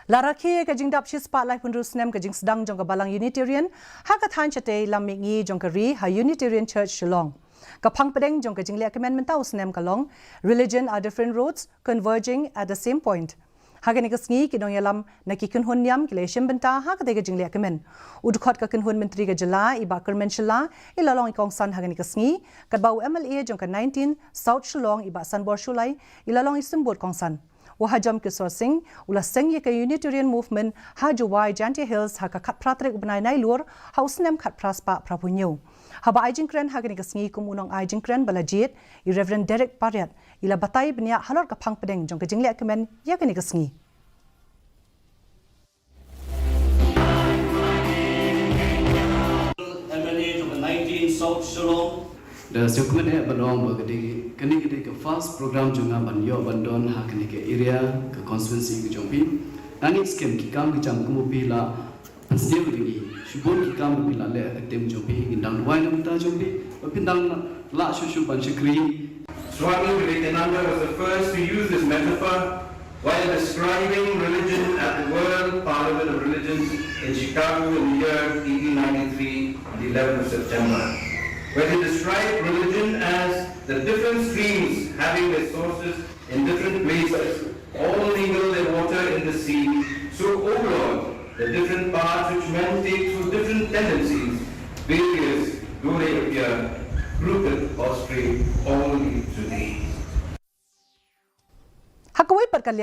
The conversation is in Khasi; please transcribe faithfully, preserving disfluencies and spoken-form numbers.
La rakhe ïa ka jingdap shispah laiphew hynriew snem ka jingsdang jong ka Balang Unitarian ha ka thaiñ shatei lam mihngi jong ka ri ha Unitarian Church Shillong. Ka phang pdeng jong ka jingleh kmen mynta u snem ka long Religion are different roads converging at the same point. Ha kane ka sngi ki nongïalam na ki kynhun niam ki la ïashim bynta ha katei ka jingleh kmen. U dkhot ka kynhun myntri ka jylla i Bah Kyrmen Shylla i la long i kongsan ha kane ka sngi, katba u M L A jong ka nineteen South Shillong i Bah Sanbor Shullai i la long i symbud kongsan. U Hajom Kishore Singh u la seng ïa ka Unitarian Movement ha Jowai Jaintia Hills ha ka khatphra tarik u bnai Nailur ha u snem khatphra spah phraphew hynñiew. Haba ai jingkren ha kane ka sngi kum u nongai jingkren ba la jied, i Reverend Derek Pariat i la batai bniah halor ka phang pdeng jong ka jingleh kmen ïa kane ka sngi. M L A jong ka nineteen South Shillong. Da sngewkmen eh ban ong ba ka dei, kane ka dei ka first program jong nga ban ïoh ban don ha kane ka area, ka constituency ka jong phi. Nangne skhem ki kam ki jam kum u phi la pynsngew ïa ngi. Shibun ki kam ba phi la leh ha ka tem jong phi, ngin dang duwai na ka bynta jong phi ba phin dang lah shuh shuh ban shakri. Swami Vivekananda was the first to use this metaphor while describing religion at the World Parliament of Religions in Chicago in the year eighteen ninety-three, on the eleventh of September, where he described religion as the different streams having their sources in different places, all mingle their water in the sea. So, O Lord, the different paths which men take through different tendencies, various though they appear,